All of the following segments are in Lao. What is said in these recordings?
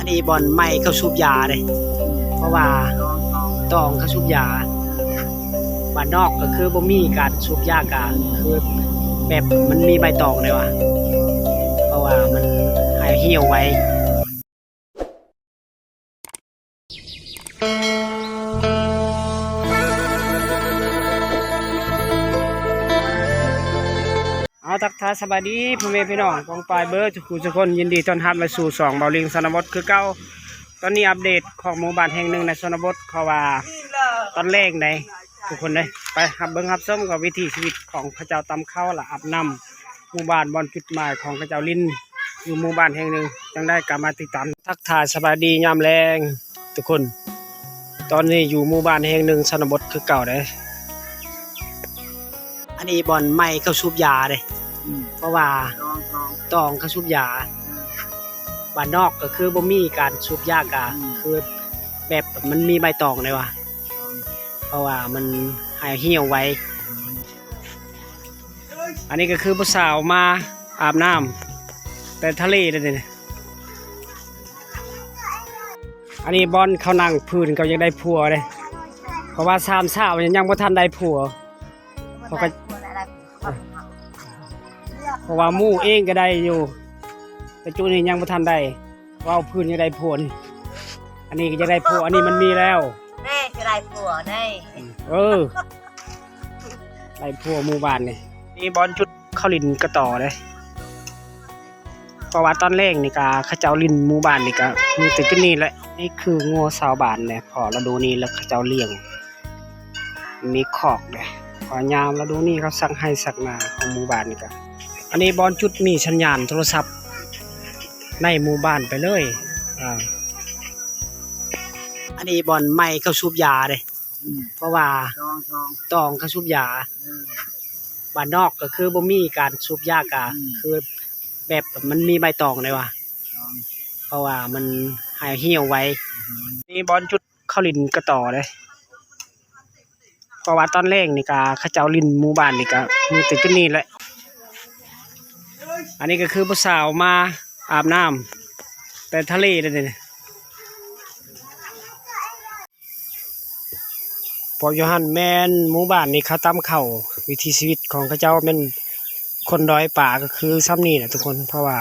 ອັນນີ້ບ່ອນໃໝ່ເຂົາສູບຢາເດ້ ເພາະວ່າຕອງເຂົາສູບຢາ ບ້ານນອກກໍຄືບໍ່ມີການສູບຢາ ກໍຄືແບບມັນມີໃບຕອງເດ້ວ່າ ເພາະວ່າມັນຫາຍຫ່ຽວໄວ. ເອົາ ທັກທາຍສະບາຍດີພໍ່ແມ່ພີ່ນ້ອງປ້ອງປາຍເບີດທຸກຜູ້ທຸກຄົນ ຍິນດີຕ້ອນຮັບມາສູ່ຊ່ອງເບົາລິງຊະນະບົດຄືເກົ່າ. ຕອນນີ້ອັບເດດຂອງໝູ່ບ້ານແຫ່ງໜຶ່ງໃນຊົນນະບົດ ເພາະວ່າຕອນແລງໃດ໋ທຸກຄົນເດ້ ໄປຮັບເບິ່ງຮັບຊົມກັບວິຖີຊີວິດຂອງເຂົາເຈົ້າຕຳເຂົ້າ ແລະ ອາບນ້ຳ ໝູ່ບ້ານບ່ອນຈຸດໝາຍຂອງເຂົາເຈົ້າຫຼິ້ນຢູ່ໝູ່ບ້ານແຫ່ງໜຶ່ງ. ຈັ່ງໃດກໍມາຕິດຕາມ ທັກທາຍສະບາຍດີຍາມແລງທຸກຄົນ. ຕອນນີ້ຢູ່ໝູ່ບ້ານແຫ່ງໜຶ່ງຊົນນະບົດຄືເກົ່າເດ້. ອັນນີ້ບ່ອນໃໝ່ເຂົາສູບຢາເດ້ ເພາະວ່າຕອງເຂົາສູບຢາ ບ້ານນອກກໍຄືບໍ່ມີການສູບຢາ ກໍຄືແບບມັນມີໃບຕອງເດ້ວ່າ ເພາະວ່າມັນຫາຍຫ່ຽວໄວ. ອັນນີ້ກໍຄືຜູ້ສາວມາອາບນ້ຳແຕ່ທະເລເດ້ນີ້. ອັນນີ້ບ່ອນເຂົານັ່ງ ຜື່ນເຂົາຢາກໄດ້ຜົວເດ້ ເພາະວ່າສາມສາວຍັງບໍ່ທັນໄດ້ຜົວ ເພາະວ່າໝູ່ເອງກໍໄດ້ຢູ່ ແຕ່ຈຸນີ້ຍັງບໍ່ທັນໄດ້. ເວົ້າຜື່ນຢາກໄດ້ຜົວນີ້ ອັນນີ້ກໍຢາກໄດ້ຜົວ ອັນນີ້ມັນມີແລ້ວເດ້ ຈະໄດ້ຜົວເດ້. ເອີ ໄດ້ຜົວໝູ່ບ້ານນີ້ ນີ້ບ່ອນຈຸດເຂົາຫຼິ້ນກະຕໍເດ້ ເພາະວ່າຕອນແລງນີ້ກະເຂົາເຈົ້າຫຼິ້ນໝູ່ບ້ານນີ້ກະມີແຕ່ຈຸດນີ້ແຫຼະ. ນີ້ຄືງົວຊາວບ້ານເດ້ ເພາະລະດູນີ້ແລ້ວເຂົາເຈົ້າລ້ຽງ ມີຄອກເດ້ ເພາະຍາມລະດູນີ້ເຂົາສັກໄຮ່ສັກນາຂອງໝູ່ບ້ານນີ້ກະ. ອັນນີ້ບ່ອນຈຸດມີສັນຍານໂທລະສັບໃນໝູ່ບ້ານໄປເລີຍ ອ່າ ອັນນີ້ບ່ອນໃໝ່ເຂົາສູບຢາເດ້ ເພາະວ່າຕອງເຂົາສູບຢາ ບ້ານນອກກໍຄືບໍ່ມີການສູບຢາ ກໍຄືແບບມັນມີໃບຕອງເດ້ວ່າ ເພາະວ່າມັນຫາຍຫ່ຽວໄວ. ນີ້ບ່ອນຈຸດເຂົາຫຼິ້ນກະຕໍເດ້ ເພາະວ່າຕອນແລງນີ້ກະເຂົາເຈົ້າຫຼິ້ນໝູ່ບ້ານນີ້ກະມີແຕ່ຈຸດນີ້ແຫຼະ. ອັນນີ້ກໍຄືຜູ້ສາວມາອາບນ້ຳແຕ່ທະເລເດ້ນີ້. ເພາະຢູ່ຫັ້ນແມ່ນໝູ່ບ້ານນີ້ເຂົາຕຳເຂົ້າ ວິຖີຊີວິດຂອງເຂົາເຈົ້າແມ່ນຄົນດອຍປາ ກໍຄືຊ່ຳນີ້ແຫຼະທຸກຄົນ ເພາະວ່າ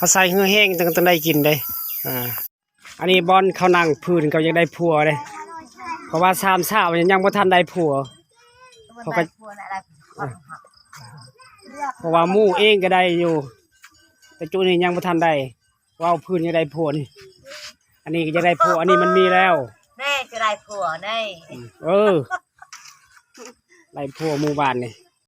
ອາໄສເຫື່ອແຮງຈັ່ງໄດ້ກິນເດ້ ອ່າ. ອັນນີ້ບ່ອນເຂົານັ່ງ ຜື່ນເຂົາຢາກໄດ້ຜົວເດ້ ເພາະວ່າສາມສາວຍັງບໍ່ທັນໄດ້ຜົວ ເພາະວ່າໝູ່ເອງກໍໄດ້ຢູ່ ແຕ່ຈຸນີ້ຍັງບໍ່ທັນໄດ້. ເວົ້າຜື່ນຢາກໄດ້ຜົວນີ້ ອັນນີ້ກໍຢາກໄດ້ຜົວ ອັນນີ້ມັນມີແລ້ວເດ້ ຈະໄດ້ຜົວເດ້. ເອີ ໄດ້ຜົວໝູ່ບ້ານນີ້